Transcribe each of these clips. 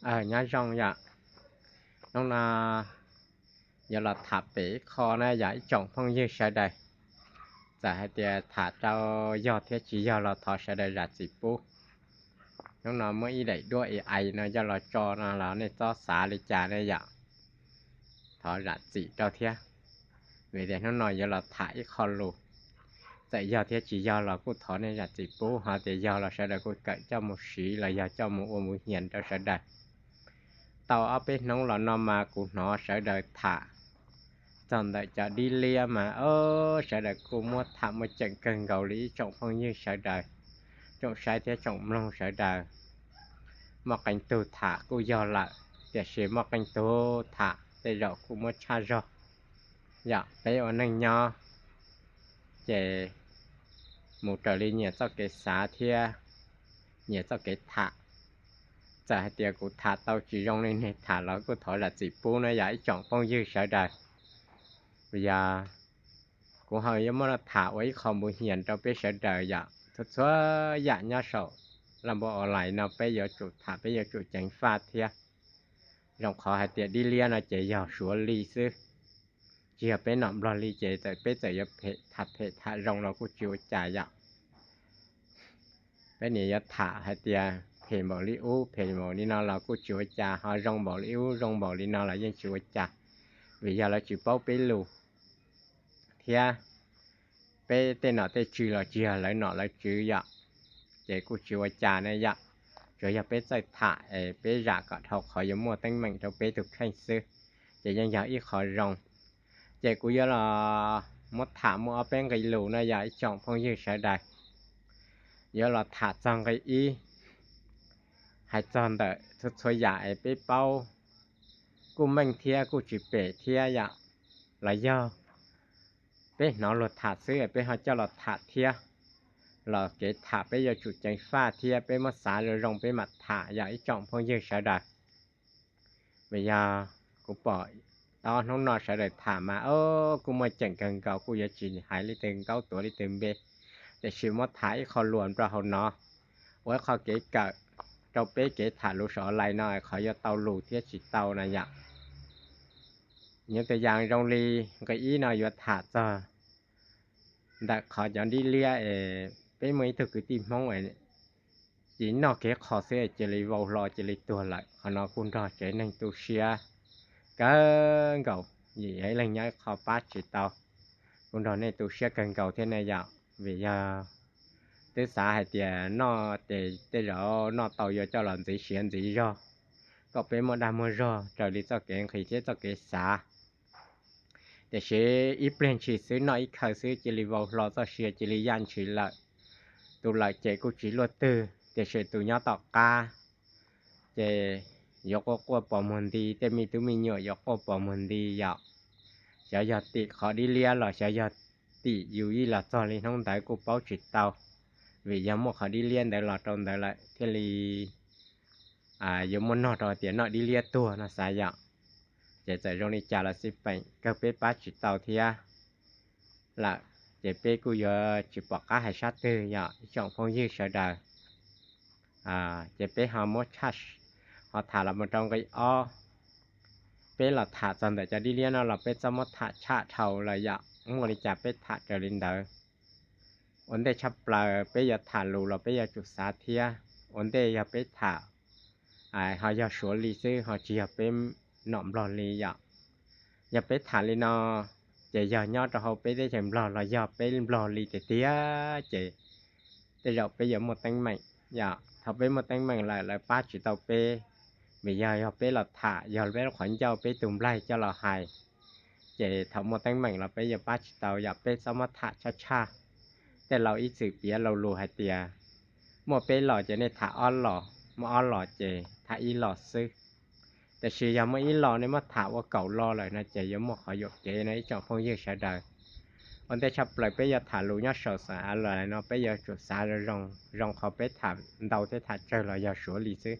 Nyob zoo yom, hnub no yuav los tham pem ib qho na yog ib tsoom phooj ywg sawv daws, txawm hais tias tham rau yog thiab tsis yog los thov sawv daws zam txim pub. Hnub no muab ib daim duab AI no coj los tso no los nej txhob xav li cas ne yom, thov zam txim rau thiab. Vim tias hnub no yuav los tham ib qho lus, txawm yog thiab tsis yog los kuj thov nej zam txim pub, ho tias yog los sawv daws kuj kawm coj mus siv los yog coj mus ua mus hias rau sawv daws. Tau ob peb hnub los no mas kuv hnov sawv daws tham txog ntawm cov dib liab mas sawv daws kuj muab tham muaj ceem kawg nkaus li ib tsoom phooj ywg sawv daws, tsoom saib thiab tsoom mloog sawv daws. Muaj qee tug tham kuj yog lawm, tiam sis muaj qee tug tham tej zaum kuj muab tshaj zog. Yog peb ua neej nyob ces mus raws li nyias txoj kev xav thiab nyias txoj kev tham. Txawm hais tias kuv tham tau tsis zoo li nej tham los kuj thov zam txim pub na yog ib tsoom phooj ywg sawv daws. Yog kuv ho yuav muab tham ua ib qho mus hias rau peb sawv daws yom, txhua txhua yam nyob saum laj npua online no peb yuav tsum tham, peb yuav tsum ceev faj thiab. Zoo qhov hais tias dib liab no ces yog suav li xwb, tsis yog peb nom nplog li ces txawm peb txawm yuav phem tham phem tham zoo los kuj tsis ua cas yom. Peb niam yuav tham hais tias phem npaum li ub phem npaum li no los kuj tsis ua cas, ho zoo npaum li ub zoo npaum li no los yeej tsis ua cas, vim yog lawv tsis paub peb lus thiab peb tej nom tej tswv los tsis yog lawv nom lawv tswv yom, ces kuj tsis ua cas ne yom. Tsuas yog peb txawj tham es peb zam kom dhau qhov yuav muaj teeb meem rau peb tus kheej xwb, ces yeej yog ib qho zoo. Ces kuv yuav los muab tham muaj ob peb nqe lus no yog ib tsoom phooj ywg sawv daws, yuav los tham txog nqe ib, hais txog ntawm txhua txhua yam es peb paub kuj meej thiab kuj tsis phem thiab yom, los yog peb hnov luag tham xwb es peb ho coj los tham thiab, los kev tham peb yuav tsum ceev faj thiab peb muab xav zoo zoo peb mam tham yog ib tsoom phooj ywg sawv daws. Vim yog kuv pom tau hnub no sawv daws tham mas kuj muaj ceem kawg nkaus, kuj yuav tsis hais leej twg nkaub tuav leej twg npe, tiam sis muab tham ib qho lus rau hauv no ua ib qho kev kawm rau peb kev tham lus saum online no qhov yuav tau lus thiab tsis tau na yom. Nyob tus yam zoo li nqe ib no yuav tham txog ntawm qhov cov dib liab es peb muaj ib tug kwv tij Hmoob es tsis noj kev qho xwb cia li vau hlo cia li tuag lawm, qhov no kuj nrog tsev neeg tu siab kawg nkaus, yim ib leeg nyob ib qho pab tsis tau, kuj nrog nej tu siab kawg nkaus thiab ne yom. Vim yog twb xav hais tias noj ces tej zaum noj tau yuav coj los ntxiv siav ntxiv zog, kom peb muaj dag muaj zog raws li txoj kev nqhis thiab txoj kev xav. Tiam sis ib pliag ntshis xwb noj ib khaws xwb cia li vau hlo txoj sia cia li yaj ntshis lawm. Tus lawm ces kuj tsis luaj twg, tiam sis tus nyob tom qab ces yuav quaj quaj pos muag nti, tej me tub me nyuam yuav quaj pos muag nti yom. Xyov yog tim qhov dib liab los xyov yog tim yus ib los txog li hnub ntawd kuj paub tsis tau, vim yog muaj qhov dib liab ntawd los rau ntawd lawm thiaj li yuav muaj nog rau tias noj dib liab tuag no xav yom. Ces txawm zoo li cas los xij peem kawg peb pab tsis tau thiab lawm, ces peb kuj yuav tsis pom qab hais sab twg yom ib tsoom phooj ywg sawv daws. Ces peb ho muab tshaj, ho tham los mus rau nqe ob. Peb los tham txog ntawm cov dib liab no los peb txhob muab tham tshaj dhau lawm yom, muaj li cas peb tham raws li ntawd. Ua ntej tshaj plaws peb yuav tham lus los peb yuav tsum xav thiab, ua ntej yog peb tham ho yog suav li xwb ho tsis yog peb nom nplog li yom. Yog peb tham li no ces yog nyob rau hauv peb teb chaws nplog los yog peb nplog li tiag tiag ces tej zaum peb yuav muaj teeb meem yom. Thaum peb muaj teeb meem lawm lawv pab tsis tau peb, vim yog yog peb los tham yog peb lub qhov ncauj peb tus nplaig coj los hais, ces thaum muaj teeb meem los peb yuav pab tsis tau yom. Peb txhob muab tham tshaj tshaj. Tej laus ib txwm piav laus lus hais tias muaj peb los ces nej tham ob los, muaj ob los ces tham ib los xwb. Tiam sis yog muaj ib los nej muab tham ua kaum los lawm no ces yuav muaj qhov yuam kev no ib tsoom phooj ywg sawv daws. Ua ntej tshaj plaws peb yuav tham lus nyob saum xav a los no peb yuav tsum xav zoo zoo, zoo qhov peb tham ntau thiab tham tsawg los yog suav li xwb,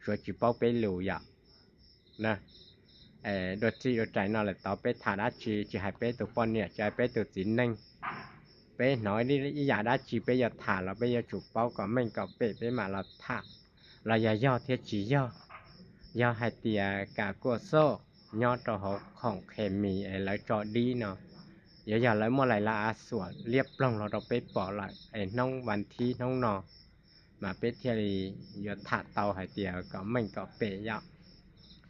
suav tsis paub peb lus yom. Dua txij dua rais no lawm tod peb tham dab tsi, tsis hais peb tus poj niam tsis hais peb tus txiv neej, peb hnov ib yam dab tsi peb yuav tham los peb yuav tsum paub kom meej kom pem peb mam los tham, los yog yog thiab tsis yog. Yog hais tias kam kuaj xoj nyob rau hauv khoom khes mis es lawv tso dib no, yuav yog lawv muaj lais la a xuam liab ploog los rau peb pom lawm es hnub vas thib hnub no mas peb thiaj li yuav tham tau hais tias kom meej kom pem yom.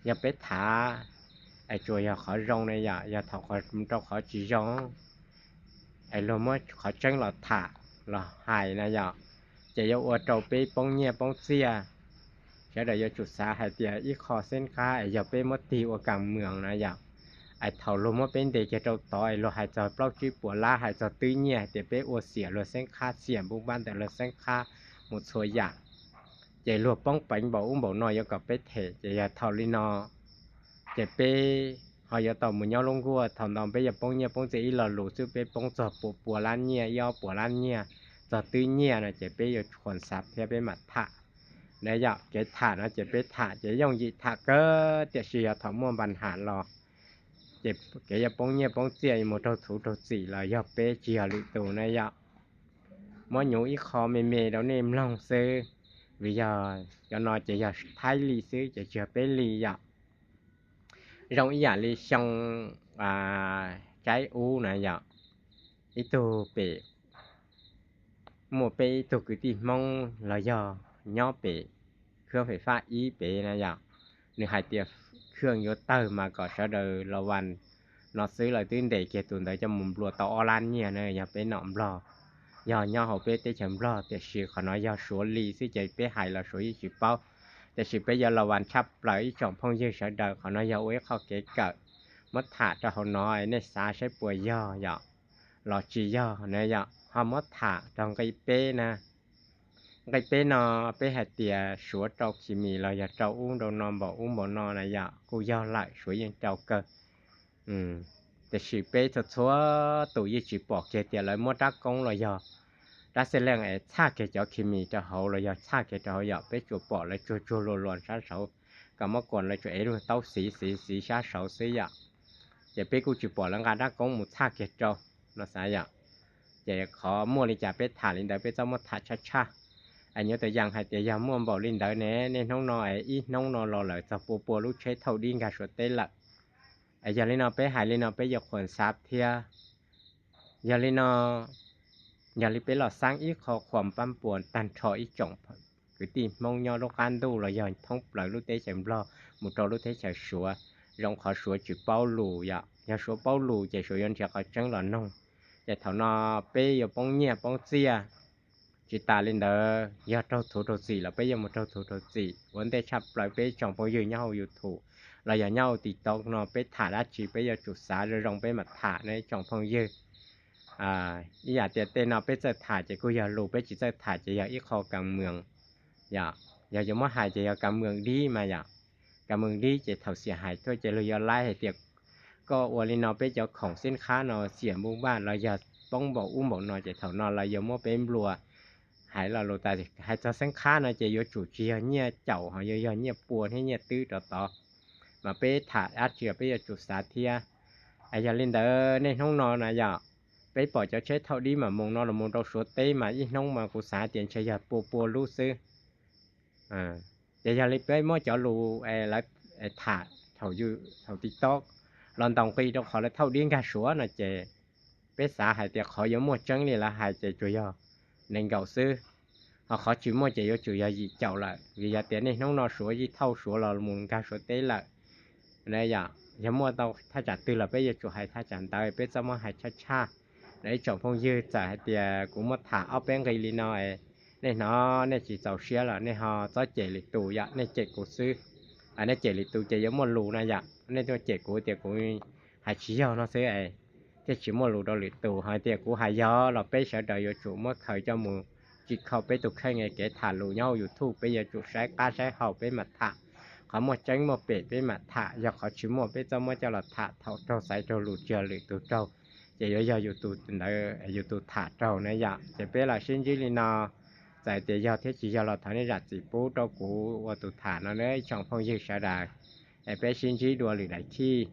Yog peb tham es tsuas yog qhov zoo ne yom, yog thaum rau qhov tsis zoo es luag muab qhov tseeb los tham los hais na yom, ces yuav ua rau peb poob nyiaj poob txiaj. Sawv daws yuav tsum xav hais tias ib qho xeeb qab es yog peb muab tig ua kas mws na yom, es thaum luag muab peb ntes kiag rau tod es luag hais txog plaub tsib puas lab, hais txog twb nyiaj hais tias peb ua xiam luag xeeb qab, xiam npub npab ntawm luag xeeb qab mus txhua yam, ces luag poob peev npaum ub npaum no yuav kom peb them. Ces yog thaum li no ces peb ho yuav tau mus nyob lub nkuaj, thaum ntawd peb yuav poob nyiaj poob txiaj ib lo lus xwb, peb poob txog pua pua lab nyiaj, ib ob puas lab nyiaj, txog twb nyiaj no ces peb yuav khuam xav thiab peb mam tham. Na yom, kev tham no ces peb tham ces yooj yim tham kawg, tiam sis yog thaum muaj npas ham los ces kev yuav poob nyiaj poob txiaj mus raug thuv raug txim los yog peb tsis yog lwm tus na yom. Muab nyuv ib qho me me rau nej mloog xwb, vim yog cov no ces yog thaib li xwb ces tsis yog peb li yom. Zoo ib yam li xyoo tsaib ub na yom, ib tug pem, muaj peb ib tug kwv tij Hmoob los yog nyob pem khwb fem faj ib pem na yom, nws hais tias khwj yuav tawg mas kom sawv daws los vas no xwb, lawv twb ntes kiag tus ntawd coj mus nplua tau ob lab nyiaj na, yog peb nom Nplog, yog nyob hauv peb teb chaws Nplog, tiam sis qhov no yog Suav li xwb ces peb hais los Suav yeej tsis paub. Tiam sis peb yuav los vas tshaj plaws ib tsoom phooj ywg sawv daws, qhov no yog ua ib qho kev kawm, muab tham rau hauv no nej xav saib puas yog yom, los tsis yog na yom, ho muab tham rau nqi peb na. Nqi peb no peb hais tias Suav rau khi mis los yog rau ub rau no npaum ub npaum no na yom, kuj yog lawm, Suav yeej rau kawg. Tiam sis peb txhua txhua tus yeej tsis pom kiag tias lawv muab rab koob los yog rab xeb leej es txhaj kiag cov khi mis rau hauv los yog txhaj kiag rau hauv yom, peb tsuas pom lawv tsuag tsuag luag luas sab saud, kom muab kuam lawv tsuas ev lub taub xiv xiv xiv sab saud xwb yom. Ces peb kuj tsis pom lawv nqa rab koob mus txhaj kiag rau no xav yom. Ces qhov muaj li cas peb tham li ntawd, peb txhob muab tham tshaj tshaj. Es nyuam tus yas hais tias yog muaj npaum li ntawd ne, nej hnub no es ib hnub no los lawm txog pua pua lub tsheb thauj dib nkag Suav teb lawm. Es yog li no peb hais li no peb yuav khuam xav thiab. Yog li no, yog li peb los xaab ib qho khuam pab puas tag nrho ib tsoom kwv tij Hmoob nyob lub qab ntuj los yog thoob plaws lub teb chaws Nplog mus rau lub teb chaws Suav, zoo qhov Suav tsis paub lus yom. Yog Suav paub lus ces Suav yuav nrhiav qhov tseeb los noog. Ces thaum no peb yuav poob nyiaj poob txiaj. Tsis tas li ntawd, yog raug thuv raug txim los peb yuav mus raug thuv raug txim. Ua ntej tshaj plaws peb tsoom phooj ywg nyob hauv YouTube los yog nyob hauv TikTok no, peb tham dab tsi peb yuav tsum xav zoo zoo peb mam tham ne tsoom phooj ywg. Ib yam tias tej no peb txawj tham ces kuj yog lus, peb tsis txawj tham ces yog ib qho kas mws. Yog, yog yuav muab hais ces yog kas mws dib mas yom. Kas mws dib ces thaum xiam hais tuaj ces luag yuav laib hais tias koj ua li no peb cov khoom xeeb qhab no xiam npum npaj los yog poob npaum ub npaum no, ces thaum no lawv yuav muab peb nplua. Hais lo lus tas, hais txog xeeb qhab no ces yuav tsum tsis yog nyiaj caum, ho yuav yog nyiaj pua thiab nyiaj twb rau tod. Mas peb tham dab tsi peb yuav tsum xav thiab. Yog li ntawd nej hnub no na yom, peb pom cov tsheb thauj dib mam mus no los mus rau Suav teb mas ib hnub mas kuv xav tias ntshe yog pua pua lub xwb. Ces yog li peb muab cov lus lawv tham thaum TikTok los ntaus nqi rau qhov lawv thauj dib nkag Suav no ces peb xav hais tias qhov yuav muaj tseeb li lawv hais ces tsuas yog nees nkaum xwb, ho qhov tsis muaj ces yuav tsum yog yim caum lawm, vim yog tias niaj hnub no Suav yeej thauj Suav los mus nkag Suav teb lawm. Yog muaj tau thaj tsam twg los peb yuav tsum hais thaj tsam ntawd, peb txhob muab hais tshaj tshaj. Ib tsoom phooj ywg, txawm hais tias kuv muab tham ob peb nqi li no, nej hnov nej tsis txaus siab los nej ho txhob cem lwm tus yom, nej cem kuv xwb. Nej cem lwm tus ces yuav muaj lus no yom, nej tuaj cem kuv tias kuv hais tsis yog no xwb, thiaj tsis muaj lus rau lwm tus. Hais tias kuv hais yog los peb sawv daws yuav tsum muab khaws coj mus tsim kho peb tus kheej. Kev tham lus nyob hauv YouTube peb yuav tsum saib qab saib hau peb mam tham. Qhov muaj tseeb muaj pem peb mam tham, yog qhov tsis muaj peb txhob muab coj los tham. Thaum raug xaiv raug lus tsis yog lwm tus raug, ces yuav yog yus tus ntawd yus tus tham raug na yom. Ces peb los sib ntsib li no, txawm tias yog thiab tsis yog los thov nej zam txim pub rau kuv ua tus tham no nawb ib tsoom phooj ywg sawv daws. Es peb sib ntsib dua lwm daim thib.